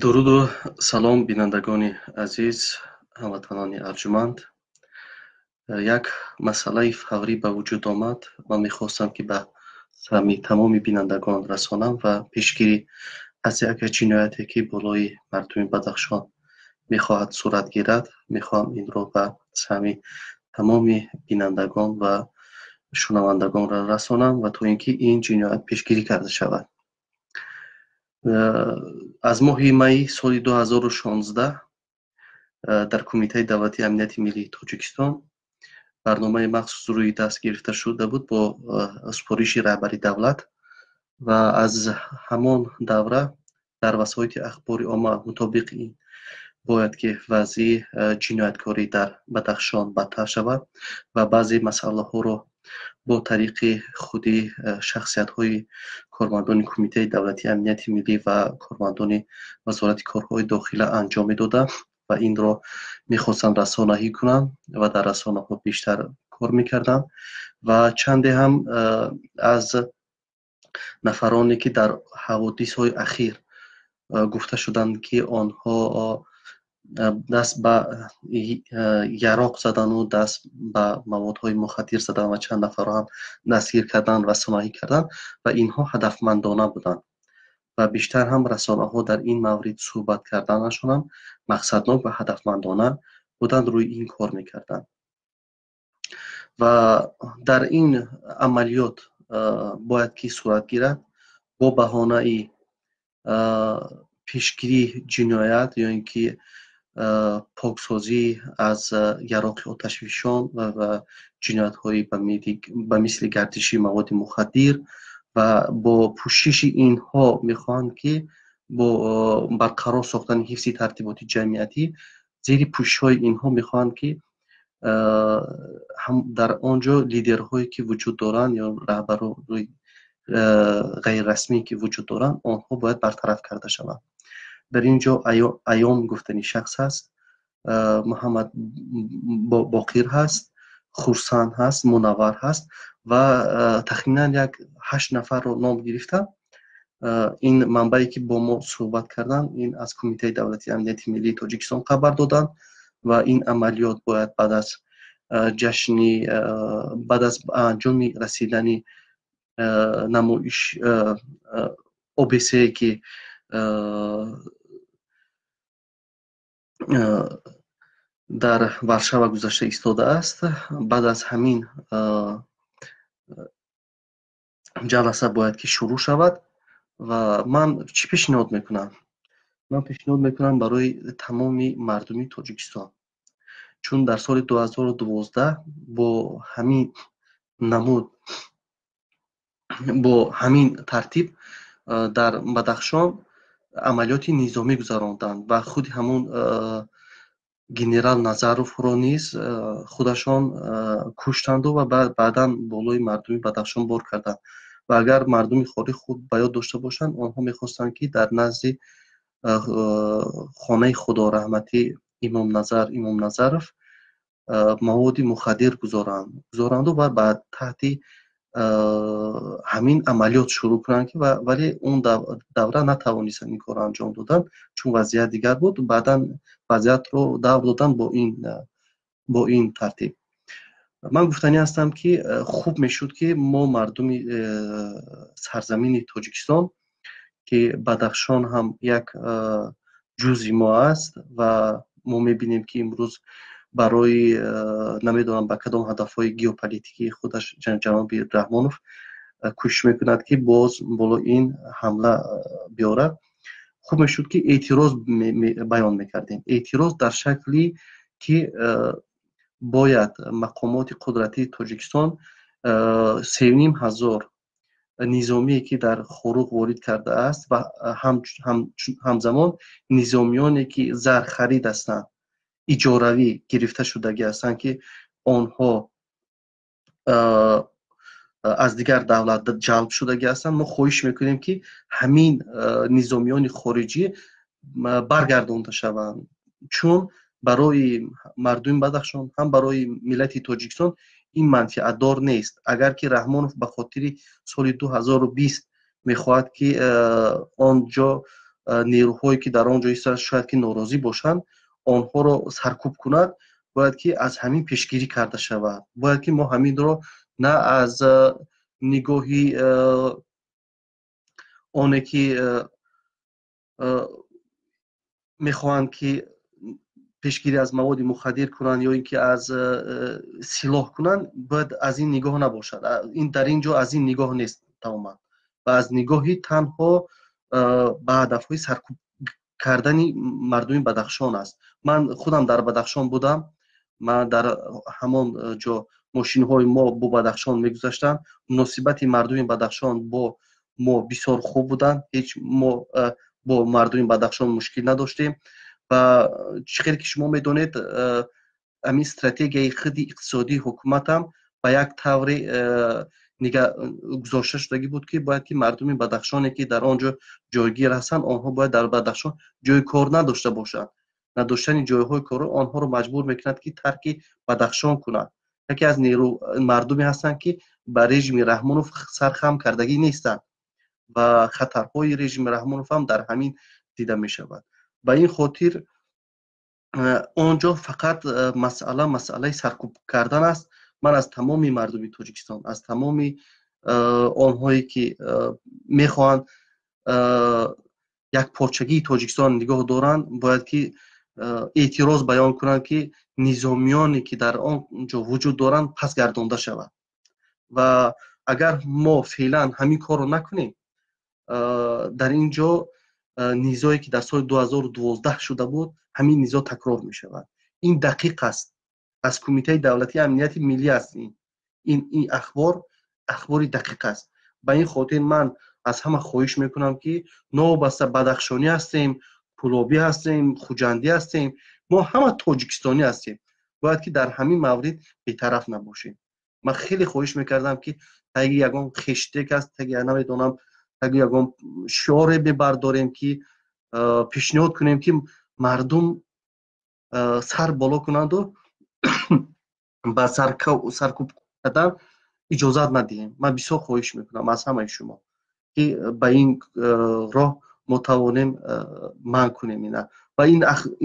Дуруду салом, бинандагони азиз, ҳамватанони арҷуманд. Як масъалаи фаврӣ ба вуҷуд омад. Ман мехостам, ки ба сами тамоми бинандагон расонам ва пешгирӣ аз як ҷинояте, ки болои мардуми Бадахшон мехоҳад сурат гирад, мехоҳам инро ба сами тамоми бинандагон ва шунавандагон расонам ва то ин ки ин ҷиноят пешгирӣ карда шавад. Аз моҳи майи соли 2016 дар Кумитаи давлатии амнияти миллии Тоҷикистон барномаи махсус рӯи даст гирифта шуда буд бо супориши раҳбари давлат ва аз ҳамон давра дар васоити ахбори омма мутобиқи ин бояд ки вазъи ҷинояткорӣ дар Бадахшон бадтар шавад ва баъзе масъалаҳоро бо тариқи худи шахсиятҳои кормандони Кумитаи давлатии амнияти миллӣ ва кормандони Вазорати корҳои дохила анҷом медоданд ва инро мехостанд расонаӣ кунанд ва дар расонаҳо бештар кор мекарданд ва чанде ҳам аз нафароне, ки дар ҳаводисҳои ахир гуфта шуданд, ки онҳо даст ба яроқ задану даст ба маводҳои мухаддир задан ва чанд нафарро ҳам дастгир кардан, расонаӣ кардан ва инҳо ҳадафмандона буданд ва бештар ҳам расонаҳо дар ин маврид суҳбат карданашонам мақсаднок ва ҳадафмандона буданд, рӯи ин кор мекарданд. Ва дар ин амалиёт бояд ки сурат гирад бо баҳонаи пешгирии ҷиноят ё ин ки поксозӣ аз яроқи оташфишон ва ҷиноятҳои ба мисли гардиши маводи мухаддир ва бо пӯшиши инҳо мехоҳанд, ки бо барқарор сохтани ҳифзи тартиботи ҷамъиятӣ зери пӯшишҳои инҳо мехоҳанд, ки дар он ҷо лидерҳое, ки вуҷуд доранд, ё раҳбарони ғайррасмие, ки вуҷуд доранд, онҳо бояд бартараф карда шаванд. Дар ин ҷо Аён гуфтани шахс ҳаст, Муҳаммад Боқир ҳаст, Хурсанд ҳаст, Мунаввар ҳаст ва тахминан як 8 нафарро ном гирифтам. Ин манбае, ки бо мо суҳбат карданд, ин аз Кумитаи давлатии амнияти миллии Тоҷикистон хабар доданд ва ин амалиёт бояд баъд аз ҷашни, баъд аз анҷоми расидани намоиш ОБСЕ, ки дар Варшава гузашта истодааст, баъд аз ҳамин ҷаласа бояд ки шурӯъ шавад. Ва ман чӣ пешниҳод мекунам? Ман пешниҳод мекунам барои тамоми мардуми Тоҷикистон, чун дар соли 2012 бо ҳамин намуд, бо ҳамин тартиб дар Бадахшон амалиёти низомӣ гузаронданд ва худи ҳамун генерал Назаровро низ худашон куштанду ва баъдан болои мардуми Бадахшон бор карданд. Ва агар мардуми хориҷ худ ба ёд дошта бошанд, онҳо мехостанд, ки дар назди хонаи худораҳматӣ Имом Назаров маводи мухаддир гузоранду ва ба таҳти ҳамин амалиёт шурӯъ кунанд, ки вале он давра натавонистанд ин корро анҷом додан, чун вазъият дигар буд. Баъдан вазъиятро давр додан бо ин тартиб. Ман гуфтанӣ ҳастам, ки хуб мешуд, ки мо мардуми сарзамини Тоҷикистон, ки Бадахшон ҳам як ҷузъи мо аст ва мо мебинем, ки имрӯз барои намедонам ба кадом ҳадафҳои геополитикии худаш ҷаноби Раҳмонов кӯшиш мекунад, ки боз боло ин ҳамла биёрад. Хуб мешуд, ки эътироз баён мекардем, эътироз дар шакле, ки бояд мақомоти қудратии Тоҷикистон 3500 низомие, ки дар Хоруғ ворид кардааст, ва ҳамзамон низомиёне, ки зархарид ҳастанд, иҷоравӣ гирифта шудагӣ ҳастанд, ки онҳо аз дигар давлат ҷалб шудагӣ ҳастанд, мо хоҳиш мекунем, ки ҳамин низомиёни хориҷӣ баргардонда шаванд, чун барои мардуми Бадахшон ҳам барои миллати Тоҷикистон ин манфиатдор нест. Агар ки Раҳмонов ба хотири соли 2020 мехоҳад, ки он ҷо Нерӯҳое, ки дар он ҷо истанд, шояд ки норозӣ бошанд, онҳоро саркӯб кунад. Бояд ки аз ҳамин пешгирӣ карда шавад. Бояд ки мо ҳаминро на аз нигоҳи оне, ки мехоҳанд ки пешгирӣ аз маводи мухаддир кунанд ё ин ки аз силоҳ кунанд, бояд аз ин нигоҳ набошад. Ин дар ин ҷо аз ин нигоҳ нест тамоман ва аз нигоҳи танҳо ба ҳадафҳои саркӯб кардани мардуми Бадахшон аст. Ман худам дар Бадахшон будам. Ман дар ҳамон ҷо мошинҳои мо бо Бадахшон мегузаштанд. Муносибати мардуми Бадахшон бо мо бисёр хуб буданд. Ҳеҷ мо бо мардуми Бадахшон мушкил надоштем. Ва чӣ хел ки шумо медонед, ҳамин стратегияи худи иқтисодии ҳукуматам ба як тавре гузошта шудагӣ буд, ки бояд ки мардуми Бадахшоне, ки дар он ҷо ҷойгир ҳастанд, онҳо бояд дар Бадахшон ҷои кор надошта бошанд. Надоштани ҷойҳои корро онҳоро маҷбур мекунад, ки тарки Бадахшон кунанд. Яке аз нерӯ мардуме ҳастанд, ки ба режими Раҳмонов сархам кардагӣ нестанд ва хатарҳои режими Раҳмонов ҳам дар ҳамин дида мешавад. Ба ин хотир он ҷо фақат масъала масъалаи саркӯб кардан аст. Ман аз тамоми мардуми Тоҷикистон, аз тамоми онҳое, ки мехоҳанд якпорчагии Тоҷикистон нигоҳ доранд, бояд ки эътироз баён кунанд, ки низомиёне, ки дар он ҷо вуҷуд доранд, пас гардонда шавад. Ва агар мо феълан ҳамин корро накунем, дар ин ҷо низое, ки дар соли 2012 шуда буд, ҳамин низо такрор мешавад. Ин дақиқ аст, аз Кумитаи давлатии амнияти миллӣ аст. Ин ахбор ахбори дақиқ аст. Ба ин хотир ман аз ҳама хоҳиш мекунам, ки новобаста бадахшонӣ ҳастем, кӯлобӣ ҳастем, хуҷандӣ ҳастем, мо ҳама тоҷикистонӣ ҳастем, бояд ки дар ҳамин маврид бетараф набошем. Ман хеле хоҳиш мекардам, ки таги ягон хештег аст, таги намедонам, таги ягон шиоре бибардорем, ки пешниҳод кунем, ки мардум сар боло кунанду ба саркӯб кардан иҷозат надиҳем. Ман бисёр хоҳиш мекунам аз ҳамаи шумо, ки ба ин роҳ мо тавонем манъ кунем ина. Ва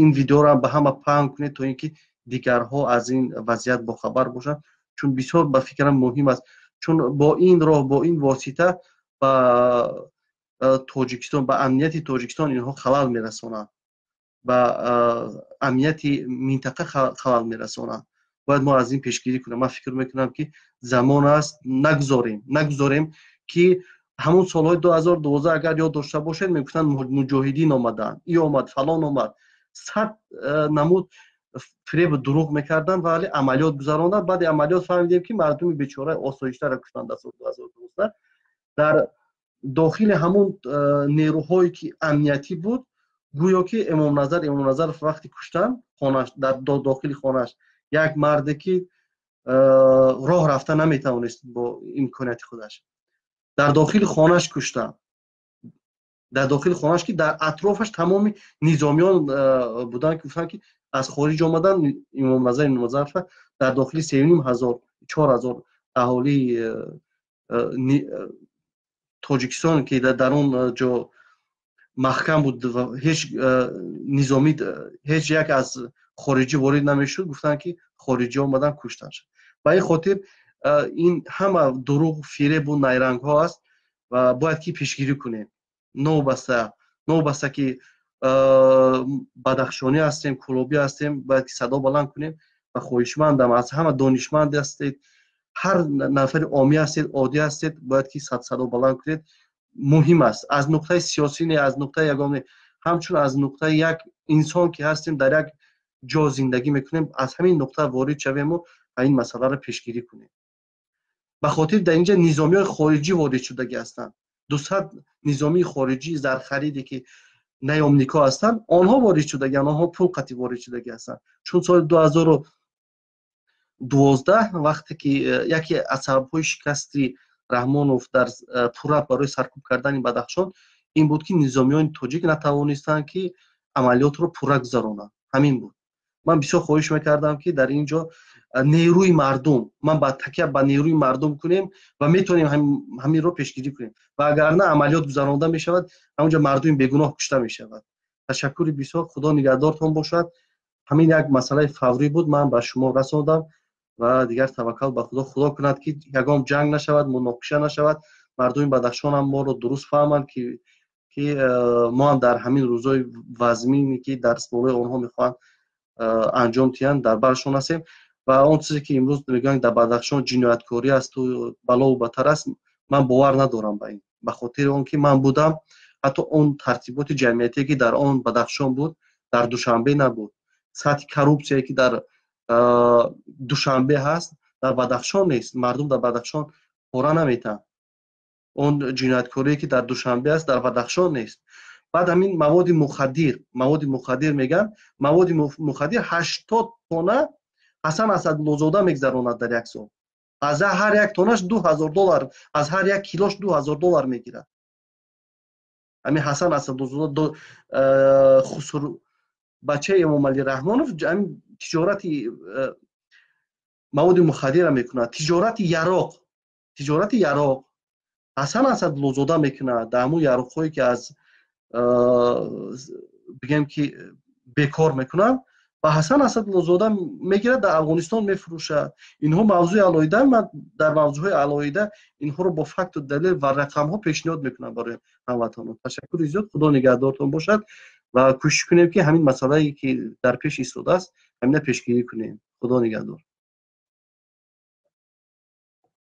ин видеоро ба ҳама паҳн кунед, то ин ки дигарҳо аз ин вазъият бохабар бошанд, чун бисёр ба фикрам муҳим аст, чун бо ин роҳ, бо ин восита ба Тоҷикистон, ба амнияти Тоҷикистон инҳо халал мерасонанд, ба амнияти минтақа халал мерасонанд. Бояд мо аз ин пешгирӣ кунем. Ман фикр мекунам, ки замон аст, нагузорем, ки ҳамон солҳои 2012, агар ёд дошта бошед, мегуфтанд, муҷоҳидин омаданд, и омад, фалон омад, сад намуд фиребу дурӯғ мекарданд, вале амалиёт гузаронданд. Баъди амалиёт фаҳмидем, ки мардуми бечораи осоиштаро куштанд. Дар соли 2012 дар дохили ҳамон нерӯҳое, ки амниятӣ буд, гӯё ки Эмомназаров вақте куштанд, хонаш, дар дохили хонаш як марде, ки роҳ рафта наметавонист бо имконияти худаш, дар дохили хонаш куштанд, дар дохили хонаш, ки дар атрофаш тамоми низомиён буданд, ки гуфтанд, ки аз хориҷ омадан. Имомназар дар дохили 3500, 4000 аҳолии Тоҷикистон, ки дар он ҷо маҳкам буд ва ҳеҷ низомӣ, ҳеҷ як аз хориҷӣ ворид намешуд, гуфтанд, ки хориҷӣ омадан, куштанд. Ба ин хотир ин ҳама дурӯғ, фиребу найрангҳо аст ва бояд ки пешгирӣ кунем. Новобаста ки бадахшонӣ ҳастем, кӯлобӣ ҳастем, бояд ки садо баланд кунем. Ва хоҳишмандам аз ҳама, донишманд ҳастед, ҳар нафари омӣ ҳастед, оддӣ ҳастед, бояд ки садо баланд кунед. Муҳим аст аз нуқтаи сиёсӣ не, аз нуқтаи ягон не, ҳамчун аз нуқтаи як инсон, ки ҳастем, дар як ҷо зиндагӣ мекунем, аз ҳамин нуқта ворид шавему ин масъаларо пешгирӣ кунем. Ба хотир дар инҷа низомиҳои хориҷӣ ворид шудагӣ ҳастанд. 200 низомии хориҷӣ зархариде, ки наёмникҳо ҳастанд, онҳо ворид шудагианд, онҳо пул қатӣ ворид шудагӣ ҳастанд. Чун соли 2012, вақте ки яке аз сабабҳои шикасти Раҳмонов дар пурра барои саркӯб кардани Бадахшон ин буд, ки низомиёни тоҷик натавонистанд, ки амалиётро пурра гузаронанд, ҳамин буд. Ман бисёр хоҳиш мекардам, ки дар ин ҷо нерӯи мардум, ман ба такя ба нерӯи мардум кунем ва метавонем ҳаминро пешгирӣ кунем, ва агар на, амалиёт гузаронда мешавад, ҳамонҷо мардуми бегуноҳ кушта мешавад. Ташаккури бисёр, Худо нигаҳдортон бошад. Ҳамин як масъалаи фаврӣ буд, ман ба шумо расондам ва дигар таваккал ба Худо. Худо кунад, ки ягон ҷанг нашавад, муноқиша нашавад, мардуми Бадахшонам моро дуруст фаҳманд, ки мо ҳам дар ҳамин рӯзҳои вазмине, ки дар болои онҳо мехоҳанд анҷом диҳанд, дар баршон ҳастем. Ва он чизе, ки имрӯз мегӯянд, дар Бадахшон ҷинояткорӣ асту балову батар аст, ман бовар надорам ба ин, ба хотири он ки ман будам. Ҳатто он тартиботи ҷамъиятие, ки дар он Бадахшон буд, дар Душанбе набуд. Сатҳи коррупсияе, ки дар Душанбе ҳаст, дар Бадахшон нест. Мардум дар Бадахшон пора наметаҳанд. Он ҷинояткорие, ки дар Душанбе аст, дар Бадахшон нест. Баъд ҳамин маводи мухаддир, маводи мухаддир мегӯянд, маводи мухаддир 80 тонна Ҳасан Асадуллозода мегузаронад дар як сол. Аз ҳар як тоннаш 2000 доллар, аз ҳар як килош 2000 доллар мегирад ҳамин Ҳасан Асадуллозода, хусур бачаи Эмомалӣ Раҳмонов. Ҳамин тиҷорати маводи мухаддирра мекунад. Тиҷорати яроқ, тиҷорати яроқ Ҳасан Асадуллозода мекунад. Дар ҳамун яроқҳое, ки аз бигем, ки бекор мекунанд, ва Ҳасан Асадуллозода мегирад, дар Афғонистон мефурӯшад. Инҳо мавзӯи алоҳида. Ман дар мавзӯъҳои алоҳида инҳоро бо факту далел ва рақамҳо пешниҳод мекунам барои ҳамватанон. Ташаккури зиёд, Худо нигаҳдортон бошад ва кӯшиш кунем, ки ҳамин масъалае, ки дар пеш истодааст, ҳамина пешгирӣ кунем. Худо нигаҳдор.